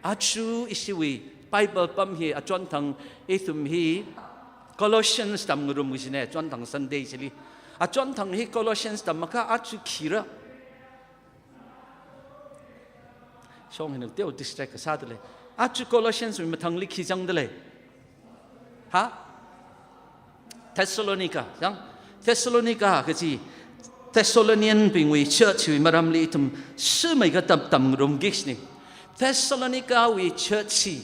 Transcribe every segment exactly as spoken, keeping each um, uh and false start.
Aja ishiwui Bible pam hi achonthang ithum hi Colossians tamngarum kajina, achonthang Sunday chili. Achonthang hi Colossians tamakha aja khira. Shong hina teo distract kasā dalei. Aja Colossians wui mathangli khi zangdalei. Ha? Thessalonica, zang? Thessalonica kaji Thessalonian bingwui church wui maramli ithum sumai katam tamngarum kajina. Thessalonica wui church hi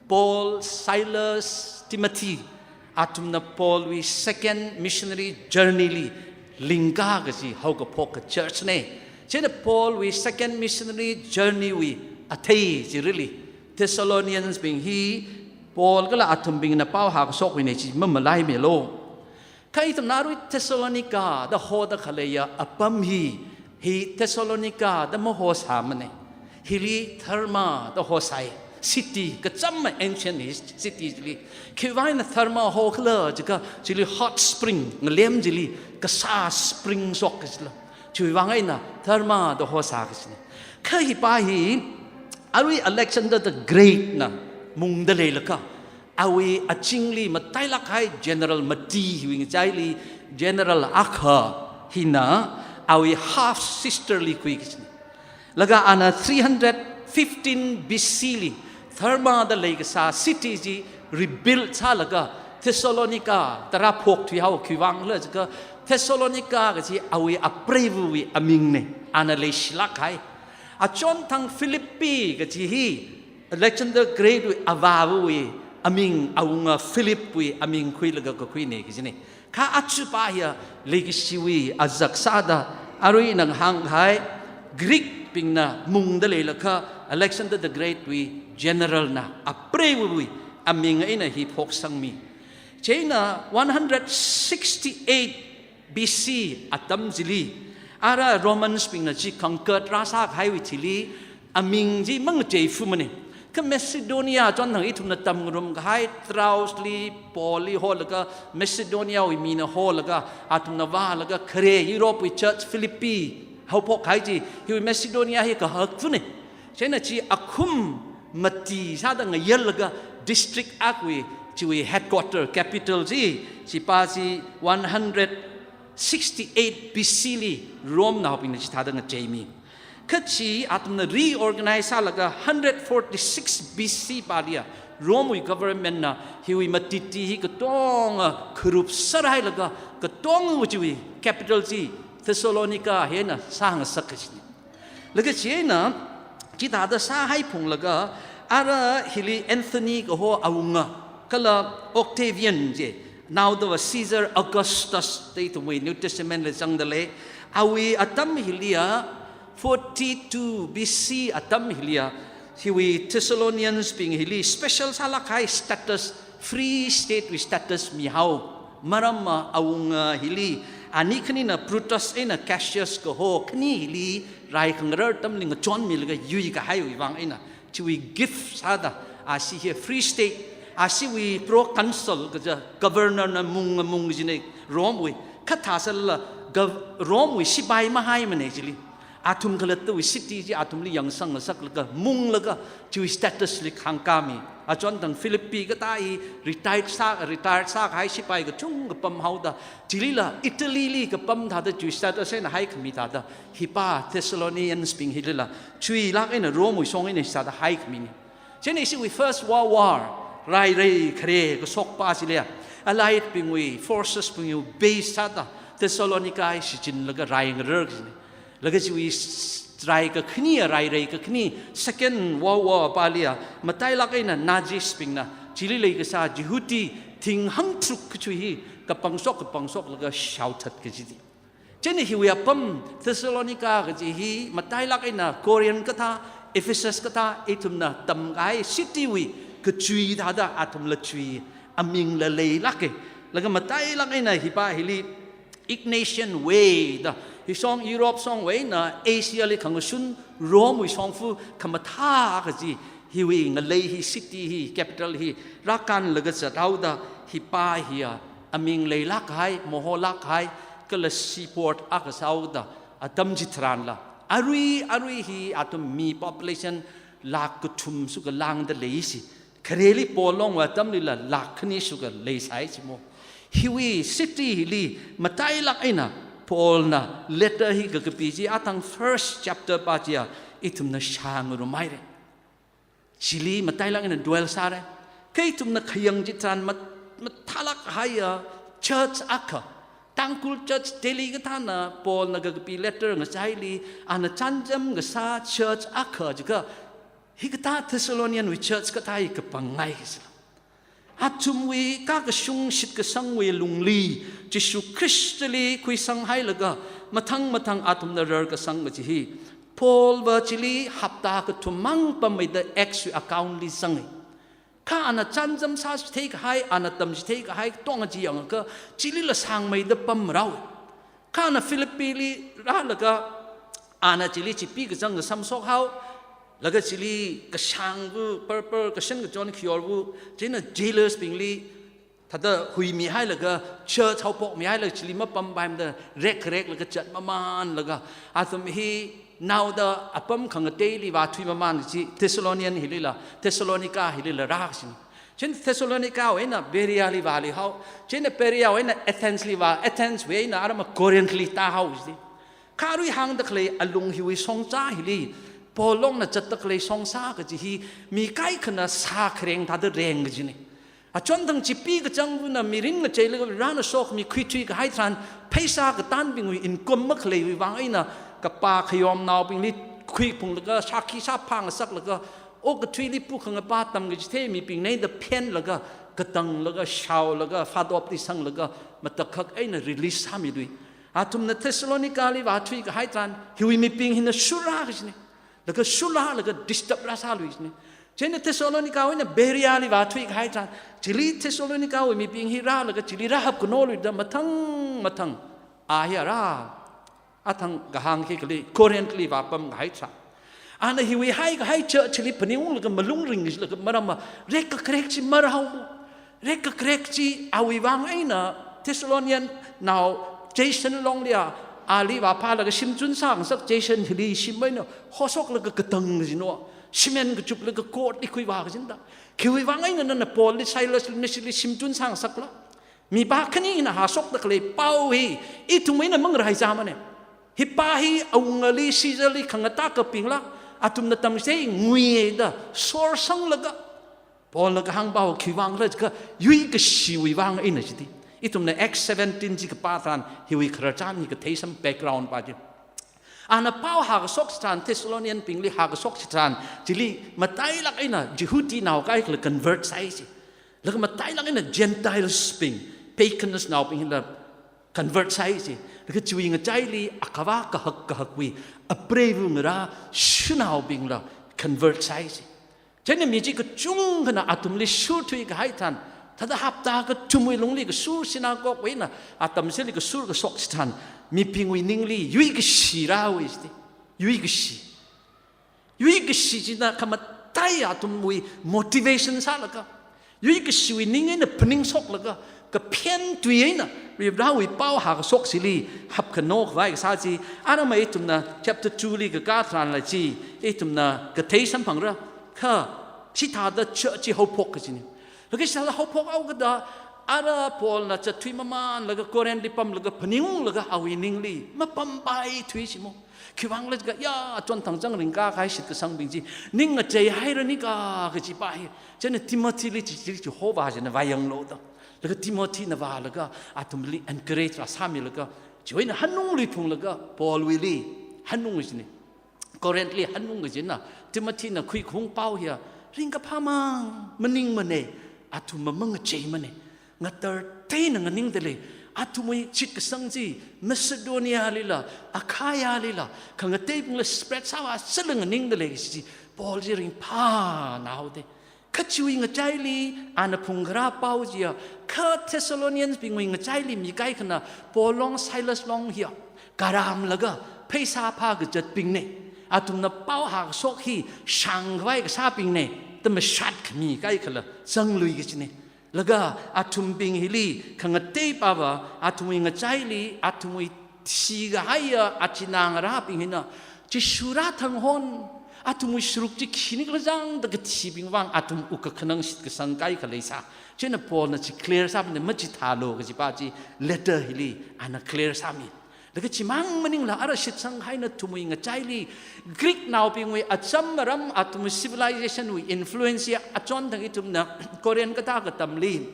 Paul, Silas, Timothy, athumna Paul wui second missionary journey li lingka kaji haokaphok ka church na. Chieina Paul wui second missionary journey wui athei chirili Thessalonians bing hi Paul kala athumbingna pao hākashokwui na chi mamalaimilo. Kha ithumna arui Thessalonica da hoda khaleiya apam hi, hi Thessalonica da mahosāmana. Hili Therma da hosai. City, kachama ancient his-, city chili. Khiwuivang eina Therma hokhala jiakha, chili hot spring, ngalem chili, kasā spring shok kajila. Chiwuivang eina Therma da hosā kajina. Kha hipa hi, arui Alexander the Great na mungda leilakha, awui azingli matailak kahai general mati hiwui ngachaili general akha hina awui half sister li khui kajina. Laga ana three hundred fifteen B C li Therma da leikasā city chi rebuild sālaga Thessalonica da rāphok thuihao, khiwuivang khala jiakha Thessalonica kaji awui apreivawui amingna, ana leishilak kahai. Achonthang Philippi kaji hi Alexander Great wui avāvawui aming, awunga Philip wui aming khuilaga kakhuina kajina. Kha aja pa hiya leikashiwui azak sāda, arui ina ngahānghai Greek bingna mungda leilakha Alexander the Great wui general na apreivawui aming eina hi phoksangmi. Chieina one hundred sixty-eight B C atam chili, ara Romans bingna chi conquer rāsā kahaiwui thili, aming chi mangachei fumana. Kha Macedonia chonthang ithumna tamngarum kahai Troas li, Paul li holaga, Macedonia wui mina holaga, athumna vālaga khare Europe wui church Philippi haophok kahai chi, hiwui Macedonia hi kahak funa. Chieina chi akhum mati sāda ngayallaga district akhawui chiwui headquarter, capital chi, chi pa chi one hundred sixty-eight B C li Rome naobingna chithāda ngacheimi. Kha chi athumna reorganize sālaga hundred forty-six B C paliya Rome wui government na hiwui matiti hi katonga kharup sārhailaga katonga chiwui capital chi Thessalonica hina sāngasak kajina. Laga chieina, chithāda sāhai phunglaga, ara hili Anthony kaho awunga, kala Octavian chi, naodava Caesar Augustus da ithumwui New Testament li zangda lei, awui atam hiliya, forty-two B C atam hiliya, hiwui Thessalonians bing hili special sālak kahai status, free state wui status mihao. Maramva awunga hili, ani khanina Brutus eina Cassius kaho khani hili rai khangarar atamli ngachonmilaga yuikahaiwui vang eina, chiwui gift sāda, ashi hi free state, ashiwui proconsul kaja governor na mung mung kajina Rome wui, kha thāsālala gov-, Rome wui sipai mahaimana chili. Athum khalattawui city chi athumli yangsang ngasaklaga, munglaga, chiwui status li khangkāmi. Achonthang Philippi katā hi retired sā, retired sākahai sipai kachungkha pamhaoda, chilila Italy li kapam thāda chiwui status eina haikhami thāda, hipa Thessalonians bing hilila, chuilak eina Rome wui shong eina sāda haikhamina. Chieina ishiwui First World War, rai rai khare kashok pa chiliya, Allied bingwui forces bingwui base sāda Thessalonica hi shichinlaga rai ngarar kajina. Laga chiwui s-, rai kakhaniya, rai rai kakhani, Second World War paliya, matailak eina Nazis bingna chili leikasā Jihudi thing hangtharuk kachui hi kapangshok kapangshoklaga shaothat kajina. Chieina hiwui apam Thessalonica kaji hi matailak eina Corinth kathā, Ephesus kathā, ithumna tamkahai city wui kachui thāda athumla chui, amingla leilaka. Laga matailak eina hipa hili Ignatian Way da, hi shong Europe shongwui eina Asia li khangashun Rome wui shongfa khamathā kaji, hiwui ngalei hi, city hi, capital hi rākānlaga zathaoda, hipa hiya aming leilak kahai, moholak kahai, kala seaport akha sāhaoda atam chitharanla, arui arui hi athum mi population lakh kathum shuka lāngda leisi. Khareli Paul longwui atamlila lakh khani shuka leisai chimo. Hiwui city hili matailāk eina Paulna letter hi kakapi chi athang first chapter pa chiya ithumna shāngarumhaira. Chili matailāk eina dwell sāra. Kha ithumna khayang chitharan mat-, mathālāk haiya church akha, Tangkhul church Delhi kathāna Paulna kakapi letter ngachaili, ana chānjam kasā church akha jiakha, hikathā Thessalonian wui church kathā hi kapangngai kasila. Athumwui kakashung shitkasangwui lungli, Jishu Khristali khuisanghailaga, mathang mathang athumna rarkasang kaji hi, Paulva chili hapta kathum mang pammeida Acts wui account li zanga. Kha ana chānjam sāchitheikahai, ana tamchitheikahai katonga chi yangakha, chilila sāngmeida pamrao. Kha ana Philippi li rālaga, ana chili chipi kachang kasam shokhao, laga chili kashangva, purple, kashan kachon khayorva, chieina jailers bingli thāda huimihailaga, church haophokmihailaga, chili mapampaimada, rekhareklaga chatmamanlaga, athum hi naoda apam khangateili vāthuimaman chi, Thessalonian hilila, Thessalonica hilila rākasina. Chieina Thessalonica wui eina Berea li vālihao, chieina Berea wui eina Athens li vā, Athens wui eina aramma Corinth li tāhao chi. Kha arui hāngda khalei alung hiwui shongza hili, Paul longna zatda khalei shongza kaji hi, mi kaikhana sākhareng thāda reng kajina. Achonthang chipi kachangvana mirin ngacheilaga rāna shokmi khuithuikahai tharan, pheisā katānbingwui income makhaleiwui vang eina, kapā khayomnaobingli khuiphunglaga, shākhi shāphā ngasaklaga, okathuili pukhangapa tamkachithei mibingna da phenlaga, katanglaga, shaolaga, phadopli sanglaga, matakhak eina release sāmilui. Athumna Thessalonica li vāthuikahai tharan, hiwui mibing hina shurra kajina. Laga shurralaga disturb rāsālui kajina. Chieina Thessalonica wui eina Berea li vāthuikahai tharan, chili Thessalonica wui mibing hi rālaga chili rāhapkhanoluida mathang mathang, a hi ara, athang kahāng hi kali Corinth li vāpamkahai tharan. Ana hiwui haikahai church chili phaningunglaga malung ringlaga maramma, rekkakrek chi marhao mo. Rekkakrek chi awui vang eina Thessalonian nao Jason longliya, ali vāphālaga shimchun sāngasak Jason hili shim eina hoshoklaga katang kajina. Cement kachuplaga court li khuivā kajina da. Khiwui vang eina nana Paul li Silas li nashili shimchun sāngasakla? Mipā khanina hāshokda khalei pao hi, ithum eina mangaraichāmana. Hi pā hi awungali Caesar li khangatā kapingla, athumna tamchithei nguida, sorsanglaga, Paulna kahāng pao khiwui vangkhala jiakha, yuikashiwui vang eina chiti. Ithumna Acts seventeen chi kapā tharan, hiwui khararchan hi kathei sam background pa chi. Ana pao hākashok chitharan, Thessalonian bingli hākashok chitharan, chili matailāk eina Jihudinao kaikhala convert sāi chi. Laga matailāk eina Gentiles bing, pagans naobing hila convert sāi chi. Laga chiwui ngachaili akhava kahak kahakwui, apreiva ngarā shanaobingla convert sāi chi. Chieina mi chi kachungkhana athumli shurthuikahai tharan, thāda hapta kathumwui lungli kashur synagogue wui eina atam chili kashur kashok chitharan, mibingwui ningli yuikashi rāhaowa chiti. Yuikashi. Yuikashi china khamataiya athumwui motivation sālaga, yuikashiwui ning eina phaningshoklaga, kaphen tui eina Varivarāwui pao hākashok chili hapkhanokhavai kasā chi, aramma ithumna chapter two li kakā tharanla chi, ithumna kathei samphangra, kha chithāda church chi haophok kajina. Laga chithāda haophok haokada, ara Paulna zatthui mamanlaga Corinth li pamlaga phaninglaga awui ningli mapampaithui chimo. Khiwui vangkhala jiakha, ya, achonthang chang ringkakahai shitkasangbing chi, ning ngacheihairani ka, kaji pa hi. Chieina Timothy li chi, chi, chihova china vāyanglu da. Laga Timothy na vālaga, athumli encourage rāsāmilaga, chiwui eina hanungli phunglaga, Paul wuili hanung kajina. Corinth li hanung kajina, Timothy na khuikahung pao hiya, ringkaphā mang maningmana, athum mamangacheimana. Ngatar teina nganingda lei, athumwui shitkasang chi Macedonia lila, Achaia lila, khangateibingla spread sāvāsālala nganingda lei kaji chi, Paul chi ringphānao de. Kha chiwui ngachaili, ana phungkharā pao chiya, kha Thessalonians bingwui ngachaili mi kaikhana, Paul long Silas long hiya, karamlaga, pheisā phākazatbingna. Athumna pao hākashok hi, shāngkhavai kasābingna, da mashat khami kaikhala, zanglui kajina. Laga athumbing hili khangatei pava, athumwui ngachaili, athumwui thikahaiya achinā ngarābing hina, Jishu rāthang hon, Athumwui sharuk chi khini khala zangda kathibing vang athum wukkhanang shitkasang kaikha leisā. Chieina Paulna chi clear sāmana, machithālu kajipa chi letter hili ana clear sāmi. Laga chimang maningla ara shitsang hai nathumwui ngachaili Greek naobingwui acham aram athumwui civilization wui influence ya achonthang ithumna Corinth kathā katamli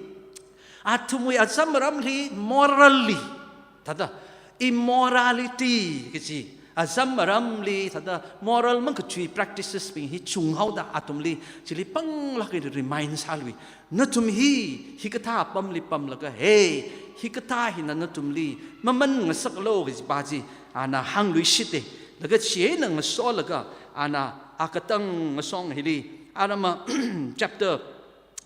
athumwui acham aramli morally thāda immorality kaji acham aramli thāda moral makachui practices bing hi chunghaoda athumli chili panglāk eina remind sālui. Nathum hi, hikathā apamli pamlaga, hey, hikathā hina nathumli maman ngasaklu kajipa chi ana hānglui shite. Laga chieina ngasolaga ana akatang ngasong hili, arama chapter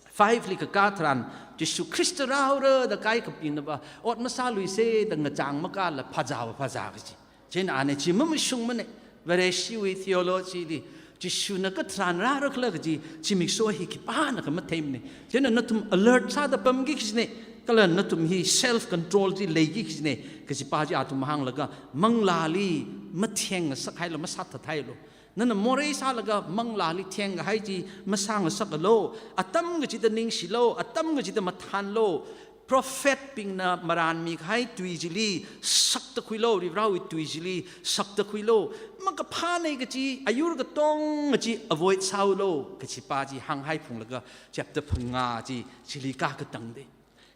five li kakā tharan, Jishu Khrista rāhaora da kaikhapinava ot masāluise da ngachang makāla phazāva phazā kaji. Chieina ana chi mamashungmane, Vareshiwui theology li, Jishuna katharan rāra khala kaji zimiksho hi khipānakha matheimane. Chieina nathum alert sāda pamki kajine, kala nathum hi self control chi leiki kajine, kajipa chi athum hānglaga, manglāli matheng ngasak hailu, masāthat hailu. Nana morei sālaga manglāli thengkahai chi masāngasaklu, atam kachida ningshilu, atam kachida mathānlu, prophet bingna marānmikahai tui chili sakta khuilu, Varivarawui tui chili sakta khuilu, makaphāne kaji, ayur katonga chi avoid sāhaolu, kajipa chi hānghai phunglaga chapter phangā chi chili kakatangde.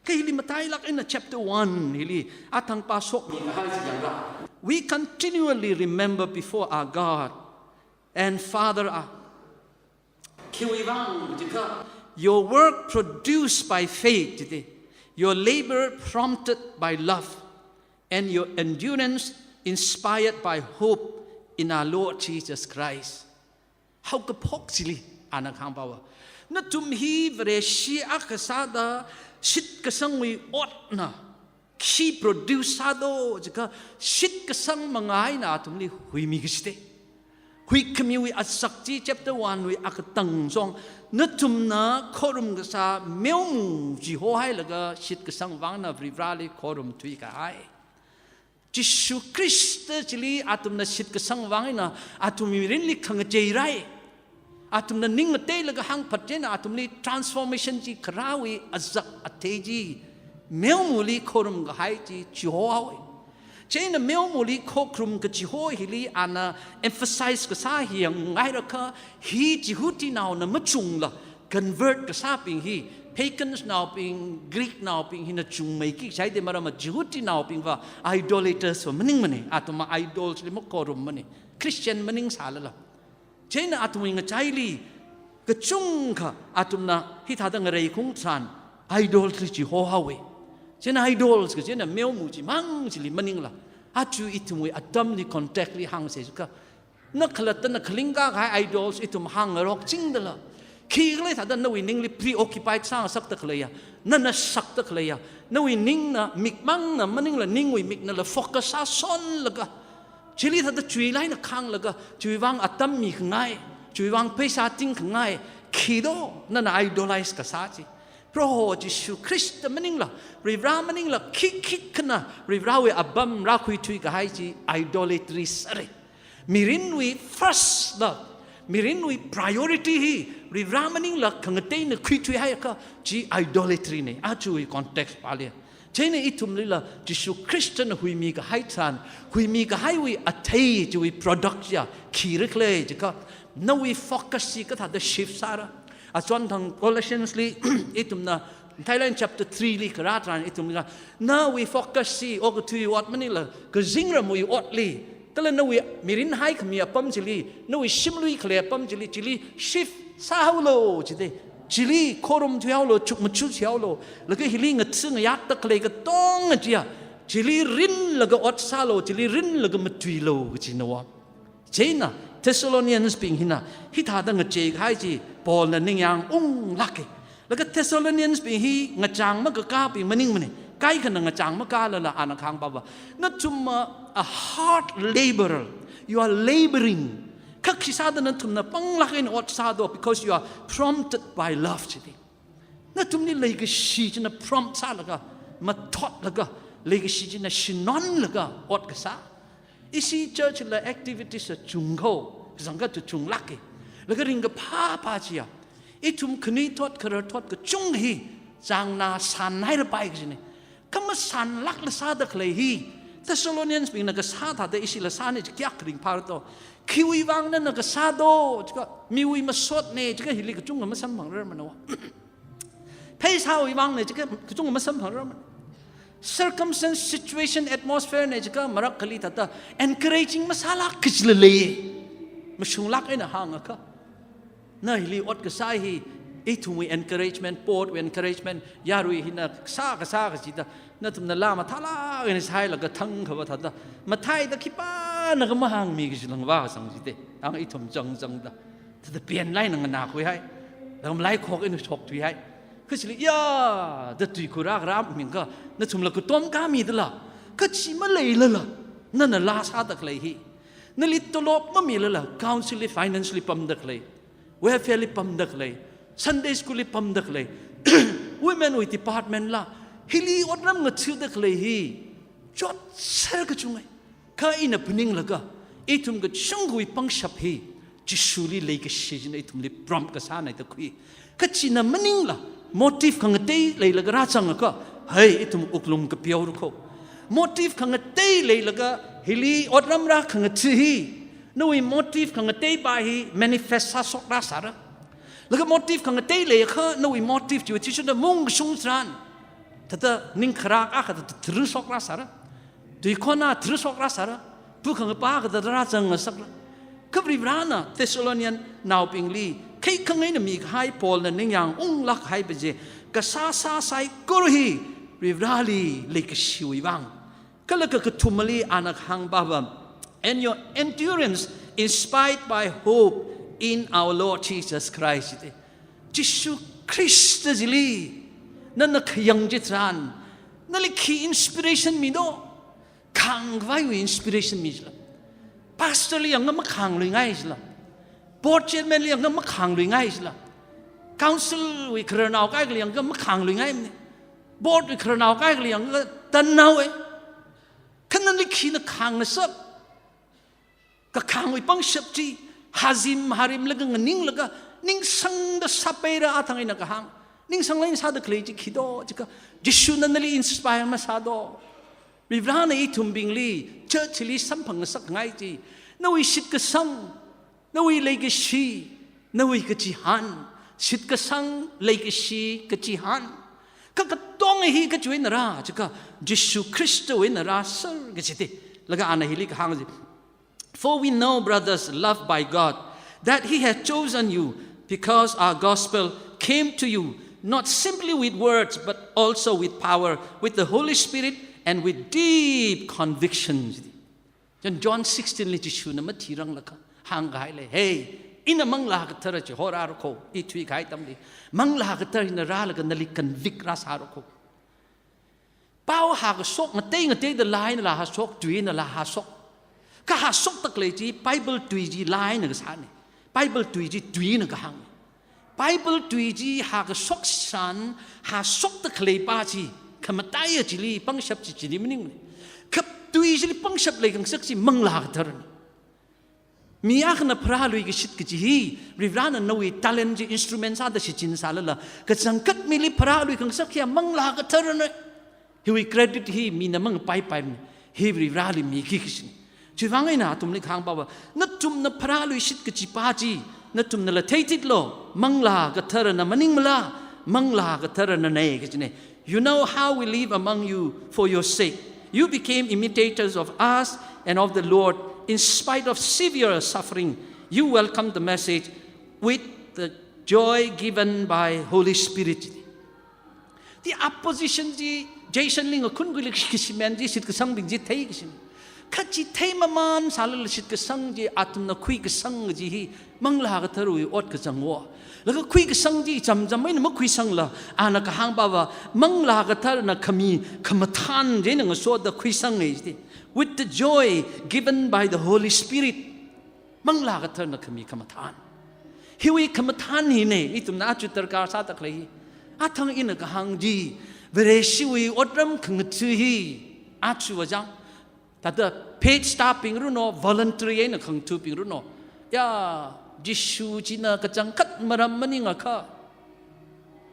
Kha hili matailāk eina chapter one hili athang pāshokmikahai chi yangra. We continually remember before our God and Father, ah, khiwui vang jikha, your work produced by faith, jide, your labor prompted by love, and your endurance inspired by hope in our Lord Jesus Christ. Haokaphok chili ana kahāngpava, nathum hi Vareshi akha sāda shitkasangwui otna khi produce sādo jikha, shitkasang manga eina athumli huimi kajite. Huikhamiwui azak chi chapter one wui akatang shong, nathumna khorum kasā meoma chihohailaga shitkasang vangna Varivarali khorum thuikahai. Jishu Khrista chili athumna shitkasang vang eina athumwui mirinli khangachei rai. Athumna ning ngateilaga hāngphat chieina athumli transformation chi kharāwui azak athei chi, meomali khorum kahai chi chihohaowe. Chieina meomali khorum kachiho hili ana emphasize kasā hi yangngailakha, hi Jihudinaona machungla convert kasābing hi, pagans naobing, Greek naobing hina chungmeiki kaji haide, marama Jihudinaobingva idolaters va maningmane, athumva idols li makhorummane, Christian maningsālala. Chieina athumwui ngachaili kachungkha athumna hithāda ngarei khaung tharan idols li chihohaowe. Chieina idols kajina meoma chimang chili maningla, aja ithumwui atamli context li hāngsa jikha, na khalattana khaling kakahai idols ithum hāngngarok chingdala, khikhala thāda nawui ningli preoccupied sāngasakta khaleiya, nana sakta khaleiya, nawui ningna, mikmangna maningla ningwui miknala focus sāshonlaga, chili thāda chuila eina khānglaga, chiwui vang atam mikhangai, chiwui vang pheisā tingkhangai, khido nana idolize kasā chi. Proho Jishu Khrista maningla, Varivara maningla, khikhikhana Varivarawui apam rākhuithui kahai chi idolatry sāre. Mirinwui first love, mirinwui priority hi Varivara maningla khangateina khuithuihaiakha chi idolatry ne, ajawui context pāli. Chieina ithumlila Jishu Khristana huimi kahai tharan, huimi kahaiwui athei chiwui product ya khira khala jikha, nawui focus chi kathāda shift sāra. Achonthang Colossians li ithumna, Thailand chapter three li kharā tharan ithumna, nawui focus chi okathui ot maningla kazingramwui otli, kala nawui mirin haikhami apam chili, nawui shimlui khalei apam chili, chili shift sāhaolu jide. Chili khorum thuihaolu, chukmaja thuihaolu, laga hili ngatha ngayatta khalei katonga chiya, chili rinlaga ot sālu, chili rinlaga matuilu kajina va. Chieina Thessalonians bing hina hithāda ngachei kahai chi Paulna ningyāng unglāke. Laga Thessalonians bing hi ngachang makakābing maningmane. Kaikhana ngachang makālala ana kahāngpava, nathumva a hard laborer. You are laboring. Kha khisāda nathumna panglāk eina ot sādo, because you are prompted by love jide. Nathumli leikashi china prompt sālaga, mathotlaga, leikashi china shinonlaga ot kasā. Ishi church la activities la chungkho, Zangka tu chunglāka. Laga ringkaphā pa chiya, ithum khanuithot khararthot kachungkha hi chāngnā sānhairapai kajina. Kha masānlākla sāda khalei hi, Thessalonians bingna kasā thāda ishila sāna chi kayākha ringphāra to. Khiwui vang nana kasā do, chika, miwui masotna, chika hili kachungkha masamphangrarmana. Pheisāwui vangna chika kachungkha masamphangrarmana. Circumstance, situation, atmosphere na chika marak kali thāda encouraging masālāk kachila lei. Mashunglāk eina hāngakha, na hili ot kasā hi, ithumwui encouragement, potwui encouragement, yarui hina kasā kasā kachida, nathumna laa mathālāk eina sāhailaga thangkhava thāda, matheida khipānakha mahāngmi kajilang vāzang jite. Ang ithum changchangda, thāda pian laina nganākhuihai, lam laikhok eina shokthuihai. Kachili ya da tui khuirā kharā mingkha, nathumla katom khamidala, kachi maleilala, nana laa sāda khalei hi, nali tolop mamilala, council li, finance li pamda khalei, welfare li pamda khalei, Sunday school li pamda khalei, women wui department la, hili otram ngathada khalei hi, chotser kachungai. Kha ina phaninglaga, ithum kachungkhawui pangshap hi, Jishuli leikashi china ithumli prompt kasāna da khui. Kachina maningla, motive khangatei leilaga rāzangakha, hai, ithum wuklung kapiora kho. Motive khangatei leilaga, hili otram rākhangatha hi, nawui motive khangatei pa hi manifest sāshok rāsāra. Laga motive khangatei leiakha, nawui motive chiwui athishurda mung kashung tharan, thāda ningkharā akha thāda tharusok rāsāra. Tuikhona tharusok rāsāra. Pu khangapa kathāda rāzang ngasakra. Kha Varivarana Thessalonian naobingli, khaikhangai eina mikahai Paulna ningyāng unglāk kahaipa chi, kasā sāsaikora hi, Varivarali leikashiwui vang. Kala kakathumali ana kahāng pava, and your endurance inspired by hope in our Lord Jesus Christ. Jishu Khrista chili nana khayang chitharan, nali khi inspiration mi do? Khāngkhavaiwui inspiration mi chila. Pastor li yangakha makhāngluingai chila. Board chairman li yangakha makhāngluingai chila. Council wui khararnao kaikhali yangakha makhāngluingaimana. Board wui khararnao kaikhali yangakha tannaowa. Kha nali khina khāngngasak? Kakhāngwui pangshap chi, hazim harimlaga nganinglaga, ningsangda sāpaira athang eina kahāng. Ningsanglāk eina sāda khalei chi khi do, chikha, Jishuna nali inspire masā do? Varivarana ithumbingli, church li samphang ngasakngai chi, nawui shitkasang, nawui leikashi, nawui kachihān, shitkasang, leikashi, kachihān. Kha katonga hi kachiwui eina rā, chikha, Jishu Khristawui eina rāser kaji te. Laga ana hili kahāng chi. For we know, brothers, loved by God, that He has chosen you because our gospel came to you, not simply with words, but also with power, with the Holy Spirit, and with deep conviction. Chān John sixteen li Jishuna mathirang lakha hāngkahai lei. Hey, ina Manglā Kathara chihorāra kho, i thuikahai atamli. Manglā Kathara hina rālaga nali convict rāsāra kho. Pao hākashok ngatei ngateida laa einala hāshok, tui einala hāshok. Kha hāshokda khalei chi, Bible tui chi laa eina kasāna. Bible tui chi tui eina kahāng. Bible tui chi hākashok san, hāshokda khalei pa chi, khamataiya chili, pangshap chi chili maningmana. Kha tui chili pangshap leikhangasak chi Manglā Katharana. Mi akhana pharāluikashit kaji hi, Varivarana nawui talent chi instrument sāda shichinsālala, kachangkhat mili pharāluikhangasak hiya Manglā Katharana. Hiwui credit hi mina mangapaipaimana, hi Varivarali miki kashina. Chiwuivang eina athumli kahāng pava, nathumna pharāluishit kaji pa chi, nathumnala theititlo, Manglā Katharana maningmala, Manglā Katharanana kajina. You know how we live among you for your sake. You became imitators of us and of the Lord. In spite of severe suffering, you welcomed the message with the joy given by Holy Spirit. The opposition chi, Jason li ngakhun khuili kashimen chi, shitkasang bing chi theikashina. Kha chi theimaman sālala shitkasang chi, athumna khuikasang chi hi, Manglā Katharawui ot kachangva. Laga khuikasang chi chamcham eina makhuisangla, ana kahāng pava, Manglā Katharana khami, khamathān chi eina ngasoda khuisanga chi. With the joy given by the Holy Spirit. Manglā Katharana khami khamathān. Hiwui khamathān hina, ithumna aja darkar sāda khalei hi. Athang ina kahāng chi, Vareshiwui otram khangatha hi, aja vāzang. Thāda paid staff bing runo, voluntary eina khangathabing runo. Ya, Jishu china kachangkhat maram maningakha,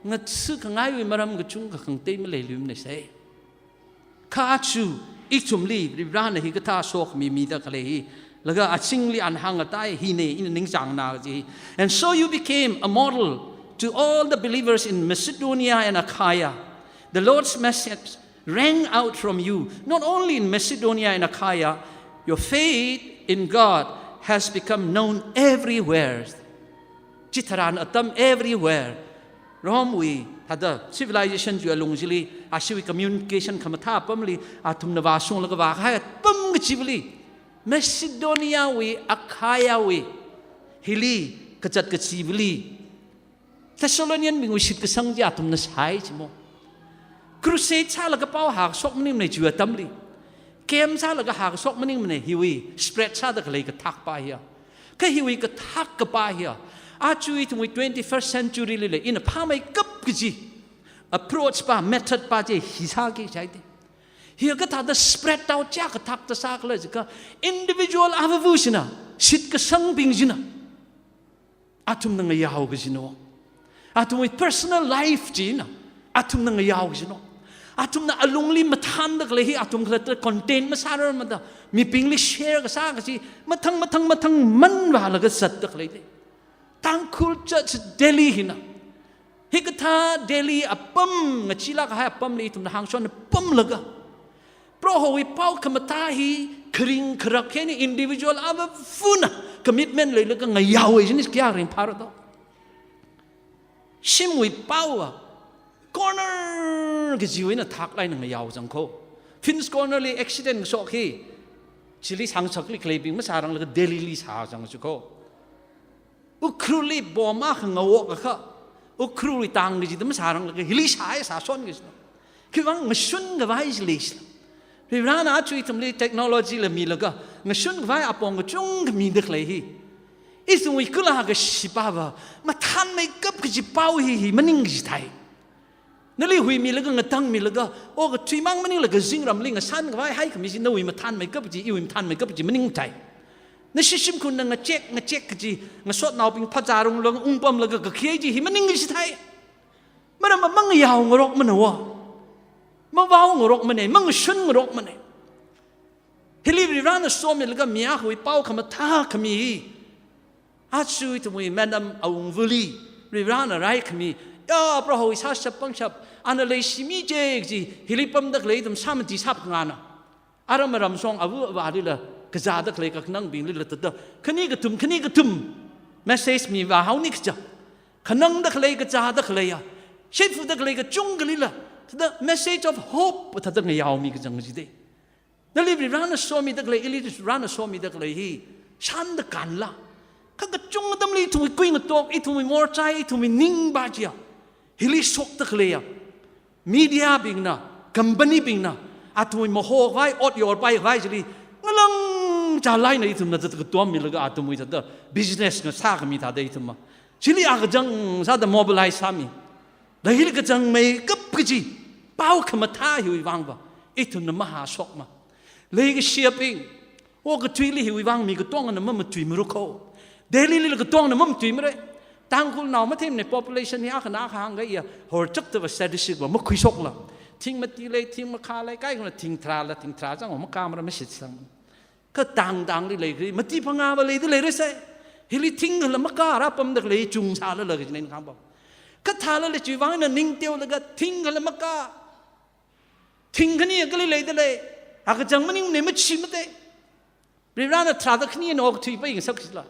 ngatsi khangaiwui maram kachungkha khangatei maleiluimana sai. Kha aja ithumli Varivarana hikathā sokhami mida khalei hi, laga azingli ana hāngatai hina, ina ningchāngna kaji. And so you became a model to all the believers in Macedonia and Achaia. The Lord's message rang out from you, not only in Macedonia and Achaia, your faith in God has become known everywhere. Chitharan atam everywhere. Rome wui thāda civilization chiwui alung chili, ashiwui communication khamathā apamli, athumna vāshunglaga vākahai apam kachivali, Macedonia wui, Achaia wui, hili kazat kachivali, Thessalonian bingwui shitkasang chi athumna sai chimo. Crusade sālaga pao hāshok maningmana chiwui atamli. Camp sālaga hāshok maningmana hiwui spread sāda khalei kathak pa hiya. Kha hiwui kathak kapa hiya, aja ithumwui twenty-first century lila ina phāmeikap kaji approach pa, method pa chi hi sāki chai te. Hiya kathāda spread out cha kathak ta sākhala jiakha, individual avavu china, shitkasangbing china, athumna ngayao kajina. Athumwui personal life china athumna ngayao kajina. Athumna alungli mathānda khalei hi athum khalatta contain masārarmada, mibingli share kasā kaji mathang mathang mathang manvālaga zatda khalei te. Tangkhul Church Delhi hina, hikathā Delhi apam, ngachilāk kahai apamli ithumna hāngshon apamlaga, Prohowui pao khamathā hi kharing kharak eina individual avavuna commitment leilaga ngayaowei jini kayā ringphāra do. Shimwui paowa corner kajiwui eina thāklāk eina ngayao zangko. Prince Corner li accident kashok hi, chili sangshakli khaleibing masāranglaga Delhi li sāzang chiko. Ukhrul li bomb akha ngaokakha, Ukhrul wui tang kajida masāranglaga hili sāya, sāshon kajina. Khiwuivang ngashun khavai chi leisila. Varivarana aja ithumli technology la milaga, ngashun khavai apong kachungkha mida khalei hi, ithumwui kala kashi pava mathānmeikap kaji pao hi, hi maning kachithai. Nali huimilaga, ngatangmilaga, okathuimang maninglaga zingramli ngashan khavai haikhami chi nawui mathānmeikap chi, iwui mathānmeikap chi maning thai. Nashi shimkhurna ngachek ngachek kaji, ngasotnaobing phazā runglaga ungpamlaga kakhei chi hi maning kachithai. Maramva mangayaongarokmana wa. Mavaongarokmana, mangashun ngarokmana. Hili Varivarana somilaga mi akhawui pao khamathā khami hi, aja ithumwui Madam Awungvuli Varivarana raikhami, ya, Prohowui sāshap pangshap, ana leishimi je kaji, hili pamda khalei ithum sāmati sāphangāna. Aram aram shong ava avālila, kazāda khalei kakhanangbinglila thāda, khani kathum, khani kathum message mivāhaoni kaja. Khanangda khalei, kazāda khaleiya, shitfuda khalei kachungkhalila thāda message of hope thāda ngayaomi kachang jide. Nali Varivarana somida khalei, ili Varivarana somida khalei hi shanda kanla. Kha kachungkha atamli ithumwui kuingatok, ithumwui morchai, ithumwui ningva chiya hili shokda khaleiya, media bingna, company bingna athumwui maho khavai, ot yorpai khavai chili ngalang chālāk eina ithumna thāda katommilaga athumwui thāda business ngasākhami thāda ithumva chili akachang sāda mobilize sāmi. Da hili kachangmeikap kaji pao khamathā hiwui vangva ithumna mahāshokma. Leikashiyabing, okathuili hiwui vang mi katongana mamatuimarako. Delhi lila katongana mamatuimara. Tangkhulnao mathemne, population hi akhana akha hāngkahaiya horchakta va statistic va makhuishokla. Thing mati lei, thing makha lei, kaikhana thing tharāla, thing tharā chang va makhamara, mashitsang. Kha tang tangli leikhui, mati phangāva leida leira sai. Hili thing khala makha rāpamda khalei chungsālala kajina ina kahāng pam. Kathālala chiwui vang eina ningteolaga thing khala makha, thing khani kali leida lei, akachang maningmana, machi mate. Varivarana tharāda khani eina okathui peingasak sila.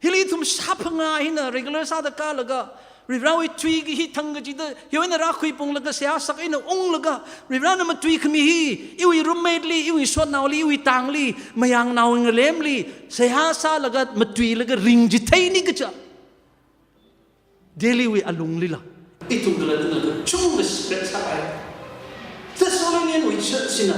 Hili ithum sāphangā hina regular sāda kālaga, Varivarawui tui kahi thang kachida hiwui eina rākhuiphunglaga seihā sak eina unglaga, Varivarana matuikhami hi iwui roommate li, iwui sotnaoli, iwui tangli, mayangnao ngalemli seihā sālaga matuilaga ringchitheini kaja. Delhi wui alunglila ithum khalattana kachungkha spread sāhai. Thessalonian wui church china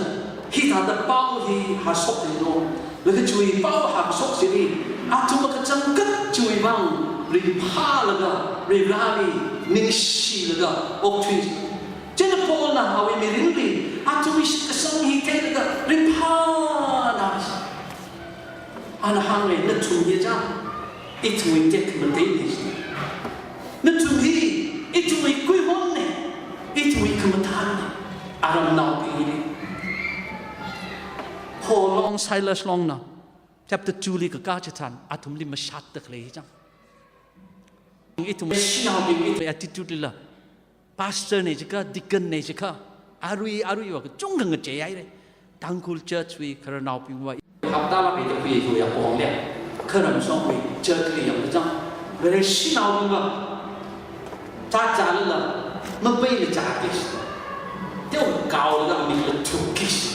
hithāda pao hi hāshokluino. Laga chiwui pao hāshok chili athum kachangkhat chiwui vang ringphālaga, Varivarali ningshilaga okthui. Chieina Paulna awui mirinli athumwui shitkasang hi theilaga ringphāna. Ana hānga, nathum hi ja, Ithumwui tekmatei ne. Nathum hi ithumwui kuihon ne, ithumwui khamathān ne, aramnaobing hi. Paul long Silas longna chapter two li kakā chitharan, athumli mashatda khalei hi chang. Ithum shanaobing, ithum attitude lila, pastor ne jiakha, deacon ne jiakha, arui, aruiva kachungkha ngachei haire. Tangkhul church wui khararnaobingva hapta lāk eina khuiya apong le, kharam shongwui church li yangkachang, Vareshinaobingva chāchālala, mapeila chāki shi, teokhaola mikla thuki shi,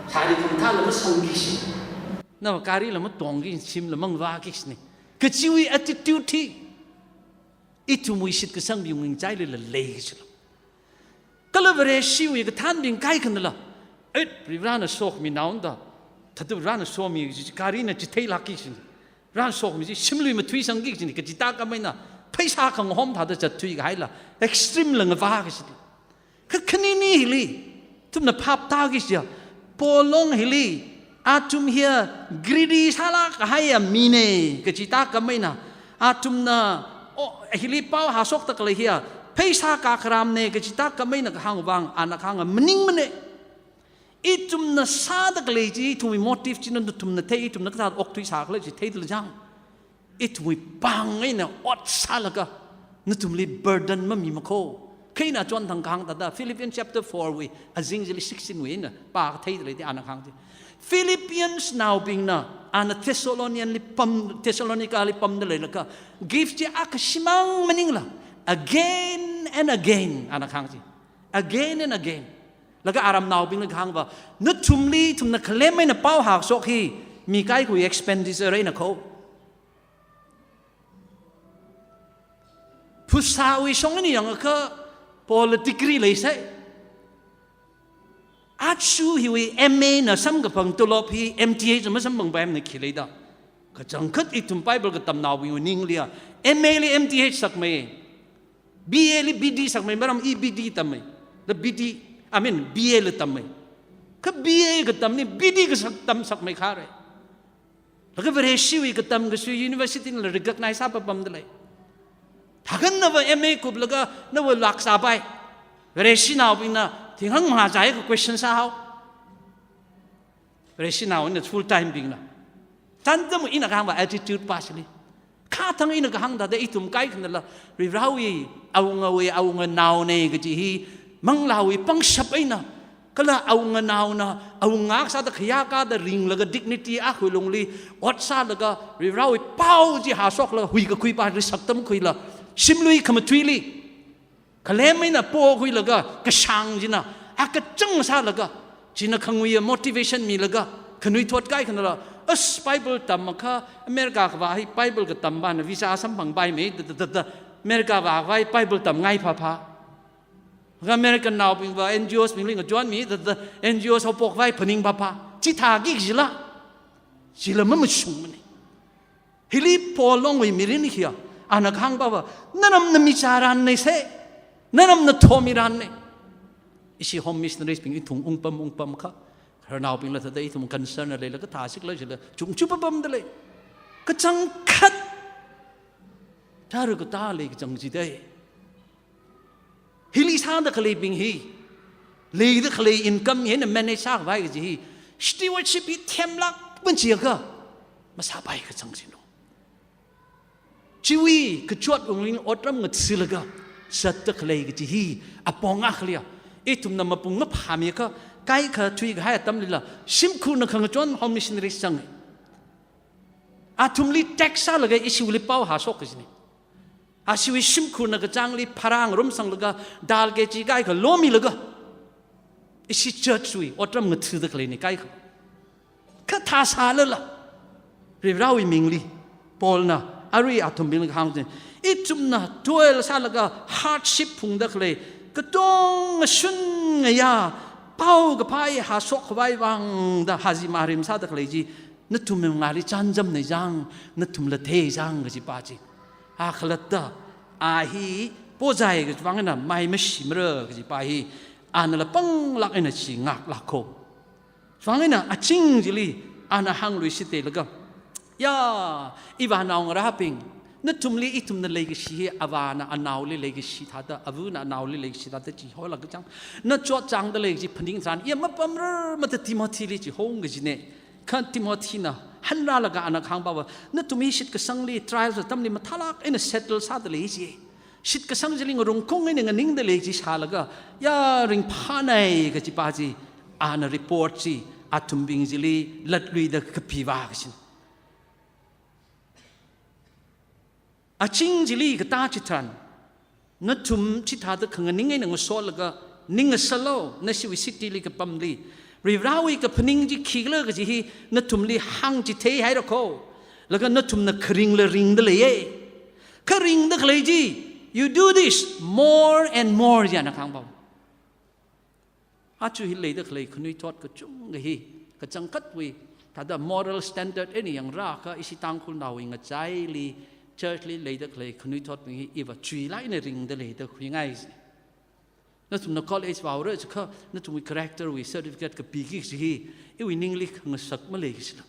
sari khamathāla masangki shi, na garila matongki, shimla mangvāki shi ne, kachiwui attitude hi ithumwui shitkasangbing wungchailila leiki shilo. Kala Vareshiwui kathānbing kaikhanala, et, Varivarana sokhami naonda, thada Varivarana somi kaji, garina chitheilāki shi, Varivarana sokhami chi shimlui mathuisangki shi, kachithā khameina, pheisā khangahom thāda zatthui kahaila, extreme la ngavāki shi. Kha khanini hili, ithumna phap tāki shiya, Paul long hili, athum hiya greedy sālāk kahaiya mi ne, kachithā khameina, athumna, o, hili pao hāshokda khalei hiya, pheisā kakharam ne, kachithā khameina kahāng vang, ana kahānga maningmane. Ithumna sāda khalei chi, ithumwui motive china nathumna thei, ithumna kathāda okthuisā khala chi theidala chang. Ithumwui pāng eina ot sālaga, nathumli burden mamimakho. Kha ina chonthang kahāng thāda, Philippians chapter four wui, azing chili sixteen wui eina pākhatheida leida ana kahāng chi. Philippians naobingna, ana Thessalonian li pam, Thessalonica li pamda leilaga, gift chi akha shimān maningla, again and again, ana kahāng chi. Again and again. Laga aramnaobingli kahāngva, nathumli, ithumna khalem eina pao hāshok hi, mi kaikhawui expenditure einakho. Phasāwui shong eina yangakha, Paul degree leisai. Aja hiwui M A na samkaphang tolop hi M T H masamphangpaimana khi leida. Kachangkhat ithum Bible katamnaowui ningli a, M A li M T H sakmei, B A li B D sakmei, maram i B D tammei, la B D, I mean, B A la tammei. Kha B A katamli B D kasak tamsakmei khare. Laga Vareshiwui katam kasui university nala recognize sāpapamda lei. Thākhan nava M A kuplaga nava lāk sāpai. Vareshinaobingna thinghang machai ka question sāhao. Vareshinao ina full time bingna. Chānjam ina kahāngva attitude pa shili. Kha thang ina kahāng thāda ithum kaikhanala, Varivarawui awungawui awunganao ne kaji hi, manglāwui pangshap eina, kala awunganaona awunga akha sāda khayākada ringlaga dignity akhawui lungli ot sālaga, Varivarawui pao chi hāshoklaga huikakhui pa risaktam khuila, shimlui khamathuili khalem eina pokhuilaga, kashāng china akachang sālaga, china khanguiya motivation milaga, khanuithot kaikhanala, as Bible tamakha, America kavā hi Bible katam pana visa samphangpaimei, da, da, da, da, America vākhavai Bible tamngai phapha. Kha American naobingva N G Os bingli ngachonmi, da, da, N G Os haophok khavai phaning phapha. Chithāki kajila, chila mamashungmane. Hili Paul longwui mirin hiya, ana kahāngpava, naramna michāranne se, naramna thomiranne. Ishi home missionaries bing ithum ungpam ungpamkha, khararnaobingla thāda ithum concern na leilaga thāsikla jila, chungchupapamda lei. Kachangkhat, tara katā lei kachang jidai. Hili sāda khaleibing hi, leida khalei income hi eina manage sākhavai kaji hi, stewardship hi themlāk machiakha, masāpai kachang jino. Chiwui kachot wungling otram ngathalaga, zatda khalei kaji hi, apong akhaliya, ithumna mapung maphāmiakha, kaikha thuikahai atamlila, shimkhurna khangachon home missionaries chang. Athumli text sālaga ishiwuili pao hāshok kajine. Ashiwui shimkhurna kachāngli pharā ngarumsanglaga, dal kg kaikha lomilaga, ishi church wui otram ngathada khaleine kaikha. Kha thāsālala, Varivarawui mingli, Paulna arui athumbingli kahāng chi, ithumna toil sālaga hardship phungda khalei, katong ngashun ngayā, paokaphā hāshok khavai vangda haji marim sāda khalei chi, nathum mangāli chānjamne jang, nathumla thei jang kaji pa chi. A khalatta, a hi pozai kavang eina mai mashimara kaji pa hi, anala panglāk eina chi ngaklākho. Vang eina aching chili, ana hāngluishitelaga, Ya, ivānaongarābing, nathumli ithumna leikashi hi avāna anaoli leikashi thāda, avana anaoli leikashi thāda chiholaga chang, na chotchāngda lei kaji phaning tharan, ya mapamrar mada Timothyli chihong kajine. Kha Timothyna hanrālaga ana kahāngpava, nathum hi shitkasangli, trials atamli mathālāk eina settle sāda lei ji. Shitkasang chili ngarungkung eina nganingda lei chi shālaga, ya ringphānai kajipa chi, ana report chi athumbing chili latluida kapiva kajina. Aching chili katā chitharan, nathum chithāda khanganing eina ngasolaga, ning ngasālu, nashiwui cityli kapamli, Varivarāwui kaphaning chi khikhala kaji hi nathumli hāngchithei haira kho. Laga nathumna kharingla ringda leiye. Kha ringda khalei chi, you do this more and more, chi ana kahāngpava. Aja hi leida khalei khanuithot kachungkha hi, kachangkhatwui, thāda moral standard eina yangrākha ishi Tangkhulnaowui ngachaili, churchli leida khalei khanuithotbing hi iva chuilāk eina ringda leida khuingai ji. Nathumna college vāura chiakha, nathumwui characterwui certificate kapiki kaji hi, iwui ningli khangasak malei kajila.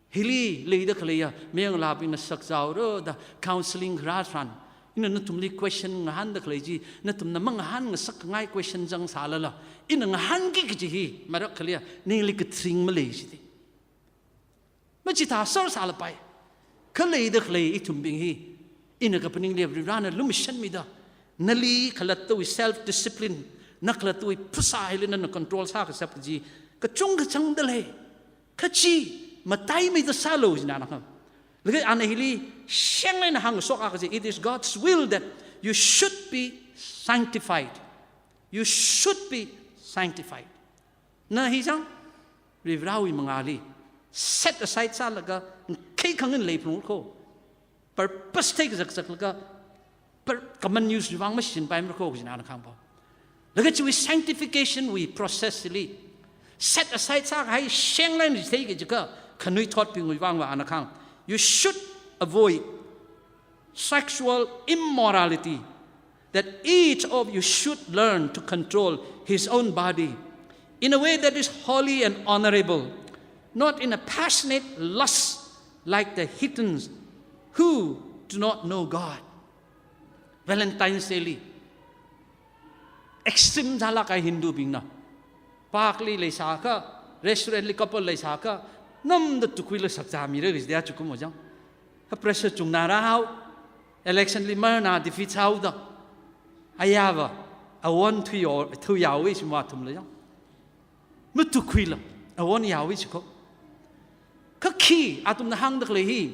Hili leida khaleiya, mayanglābingna sakzaora da counseling kharā tharan, ina nathumli question ngahānda khalei chi, nathumna mangahān ngasak khangai question zangsālala, ina ngahānki kaji hi, marak khaleiya, ningli kathring malei jide. Machithā sārsālapai. Kha leida khalei ithumbing hi, ina kaphaningli Varivarāna lumashanmida, nali khalattawui self discipline, na khalattawui phasā hili nana control sākashap kaji, kachungkha zangda lei. Kha chi, mataimeida sālu jina ana kahāng. Laga ana hili sheng eina hāngshok akha chi, it is God's will that you should be sanctified. You should be sanctified. Na hi chang, Varivarāwui mangāli set aside sālaga, khei khangin leiphung kho. Purpose theikazak zaklaga, per-, common use wui vang mashinpaimara kho kajina ana kahāngpava. Laga chiwui sanctification wui process li, set aside sākahai sheng eina theiki jiakha, khanuithotbingwui vangva ana kahāng, you should avoid sexual immorality, that each of you should learn to control his own body in a way that is holy and honorable, not in a passionate lust like the heathens who do not know God. Valentine's Day li extreme sālāk kahai Hindubingna, park li leisākha, restaurant li couple leisākha, namda tukhuilaga sakzāmira kajida chukum ojang. Kha pressure chungnā rāhao, election li marna defeat sāhaoda, ayāva, awon thuiyo, thuiyaowui shimwa athumla jang. Matukhuila, awon yaowui shiko. Kha khi athumna hāngda khalei hi,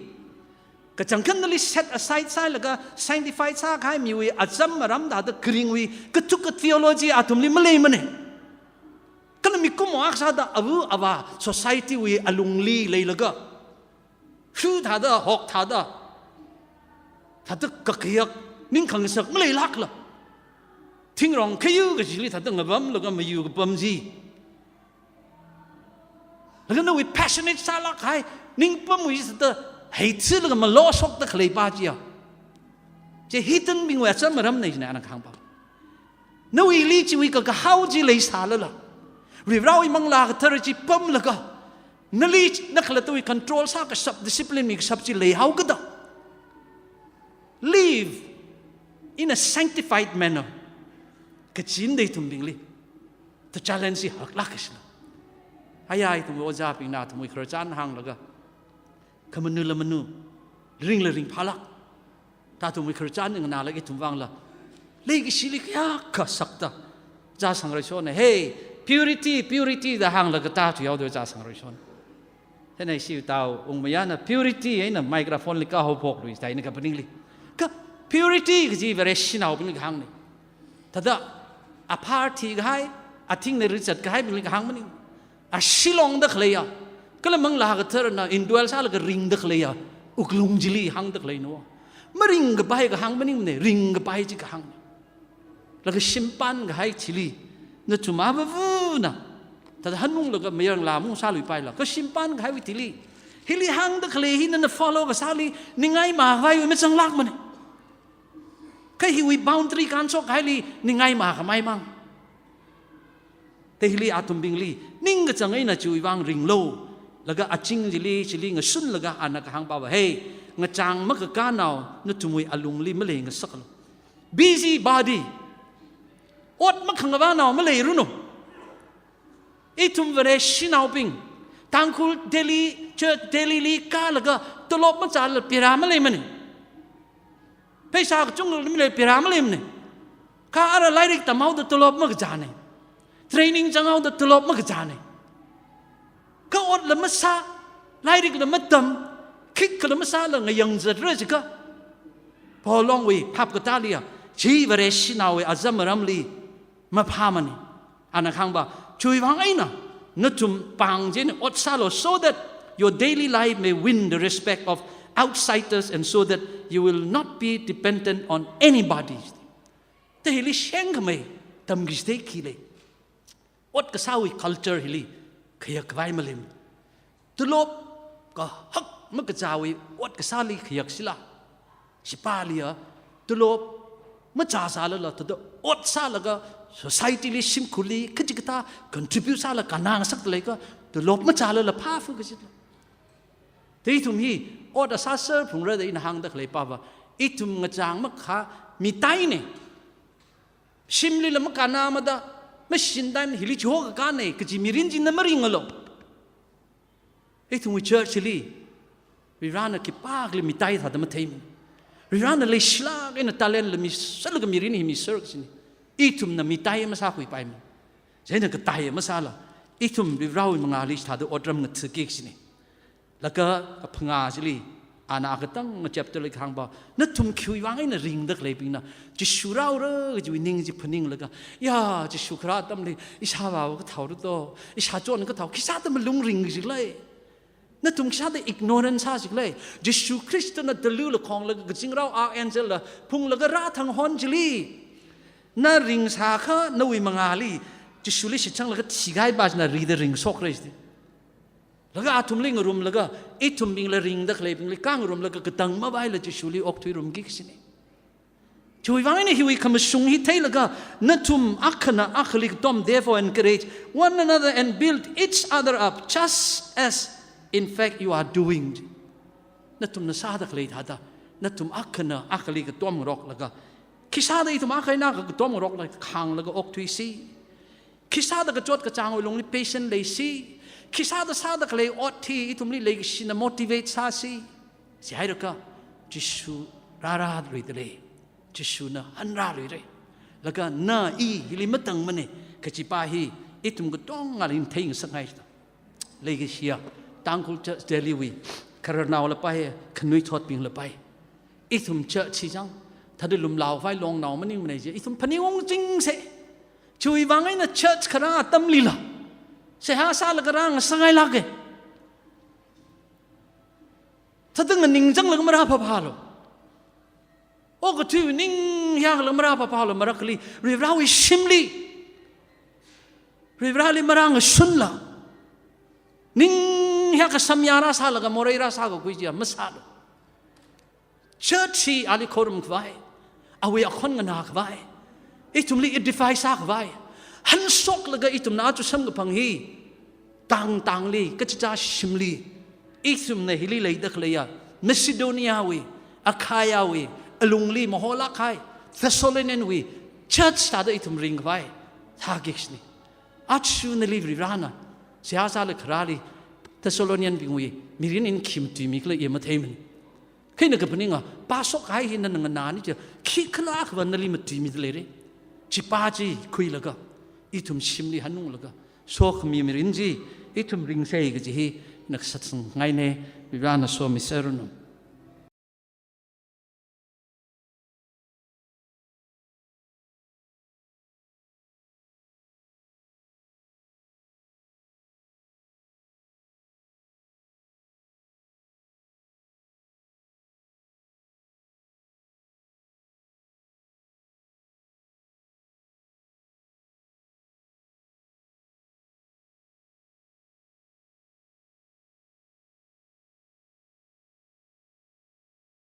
kachangkhatnali set aside sālaga, sanctified sākahai miwui acham aram thāda kharingwui, kathuk ka theology athumli maleimane. Kala mikumo akha sāda ava avā society wui alungli leilaga, hu thāda, hok thāda, thāda kakayak, ningkhangasak maleilākla, thingrong khayu kachili thāda ngapamlaga mayu kapam chi. Laga nawui passionate sālāk kahai, ningpamwui sāda, heithilaga maloshokda khaleipa chiya, chi heathenbingwui acham aramne jina ana kahāngpava. Nawuili chiwui kakahao chi leisālala, Varivarāwui Manglā Kathara chi pamlaga, nali na khalattawui control sākashap, discipline mikashap chi leihaokida, live in a sanctified manner. Kachinda ithumbingli, the challenge chi haklāk kashina. Aya ithumwui ojābingna athumwui khararchan hānglaga, khamanu la manu, ringla ringphālāk. Thā athumwui khararchan nganālaga ithum vangla, leikashili kayākha sakta, Ojā Sangreishona, hey, purity, purity da hānglaga thā thuihaoda Ojā Sangreishona. Thāna ishi tao ungmayana purity eina microphone li kaho phoklui thāi ina kaphaningli. Kha purity kaji Vareshinaobingli kahāngna. Thāda, aphar thikahai, athingna rizat kahaibingli kahāng maning. Ashee longda khaleiya, kala Manglā Katharana indwell sālaga ringda khaleiya wuklung chili hāngda khaleina. Maringkapai kahāng maningmane, ringkapai chi kahāngna. Laga shimpan kahai thili, nathum avavuna, thāda hanunglaga mayarngalā mung sāluipaila, kha shimpan kahaiwui thili, hili hāngda khalei hi nana follow kasāli, ningai makhavaiwui mazanglākmane. Kha hiwui boundary kanshok kahaili ningai makhamei mang. Thā hili athumbingli, ningkachāng eina chiwui vang ringlu, Laga aching chili, chili ngasunlaga ana kahāngpava, "Hey, ngachang makakānao nathumwui alungli maleingasaklu. Busy body. Ot makhangavānao maleiranu." Ithum Vareshinaobing, Tangkhul Delhi, church Delhi li kālaga tolop machālala pera maleimane. Pheisā kachungkha maleila pera maleimane. Kha ara lairik tamhaoda tolop makazāne. Training zanghaoda tolop makazāne. Kha otla masā, lairikla matam, khikhala masāla ngayang zatra jiakha, Paul Longwui hapkatāliya, chi Vareshinaowui azam aramli maphāmane. Ana kahāngva, chiwui vang eina nathum pāng chieina ot sālu, so that your daily life may win the respect of outsiders and so that you will not be dependent on anybody. Te hili shengkhamei tamkachithei khi lei. Ot kasāwui culture hili khayak khavai maleimane. Tolop kahak makazāwui ot kasāli khayak sila, shipāliya tolop machāsālala thāda ot sālaga society li, shimkhurli kachikathā contribute sālaga kannā ngasakta leiakha, tolop machālala phāphu kajila. Te ithum hi ot asā sāphungra da ina hāngda khaleipava, ithum ngachang makhā mitaine. Shimlila makannāmada, mashinthaimane, hili chihokakāne kaji mirin chi na maringalu. Ithumwui church li, Varivarana khipākhali mitai thāda matheimane. Varivarana leishilāk eina talent la misālaga mirin hi miser kajine. Ithumna mitai masākhuipaimane. Chieina kataiya masāla, ithum Varivarawui mangāli chithāda otram ngathaki kajine. Laga kaphangā chili, ana katang chapter li kahāngva, nathum khiwui vang eina ringda khaleibingna, Jishu rāra kajiwui ning chi phaninglaga, ya, Jishu kharā atamli ishāvā kathaora to, ishāchon kathao, khisāda malung ring kaji lei. Nathum khisāda ignorant sā kaji lei. Jishu Khristana talu lakhonglaga kazingrao archangel la phunglaga rāthang hon chili, na ringsākha nawui mangāli Jishuli shitsanglaga thikahaipa china rida ringshokra jiti. Laga athumli ngarumlaga, ithumbingla ringda khaleibingli khangarumlaga katang mavaila Jishuli okthuirumki kajine. Chiwui vang eina hiwui khamashung hi theilaga, nathum akhana akhali katom, therefore encourage one another and build each other up, just as in fact you are doing. Nathumna sāda khalei thāda, nathum akhana akhali katom ngaroklaga, khisāda ithum akha eina akha katom ngaroklaga khānglaga okthuisi. Khisāda kachot kachāngwui lungli patient leisi. Khisāda sāda khalei ot hi ithumli leikashina motivate sāsi. Chihairakha, Jishu rāra luida lei. Jishuna hanrā luira. Laga na i hili matangmane kajipa hi ithum katongana ringthei ngasakngai da. Leikashiya, Tangkhul Church Delhi wui khararnao lapai, khanuithotbing lapai. Ithum church hi chang, thāda lumlaovai longnao maningmane je, ithum phaningungchingse. Chiwui vang eina church kharā atamlila seihā sālaga rāngasakngailāke. Thāda nganingchanglaga marāphaphālu. Okathui ning hiya kala marāphaphālu, marakli, Varivarawui shimli, Varivarali marāngashunla, ning hiya kasamya rāsālaga morei rāsākakhui chiya masālu. Church hi ali khorumkhavai, awui akhon nganākhavai, ithumli edify sākhavai, hanshoklaga ithumna aja samkaphang hi, tangtangli, kachichā shimli, ithumna hili leida khaleiya, Macedoniawui, Akhaiawui alungli maholāk kahai, Thessalonianwui church thāda ithum ringkhavai sāki kajine. Aja nali Varivarana seihā sālaga kharāli Thessalonianbingwui mirin eina khi matuimi khala i matheimane. Kha ina kaphaninga, pāshok kahai hi nana nganāni chiya, khikhalākhava nali matuimida leira. Chipa chi khuilaga, ithum shimli hanunglaga, sokhami mirin chi ithum ringsa kaji hi ina kasatsangngaine. Varivarana somiserranu.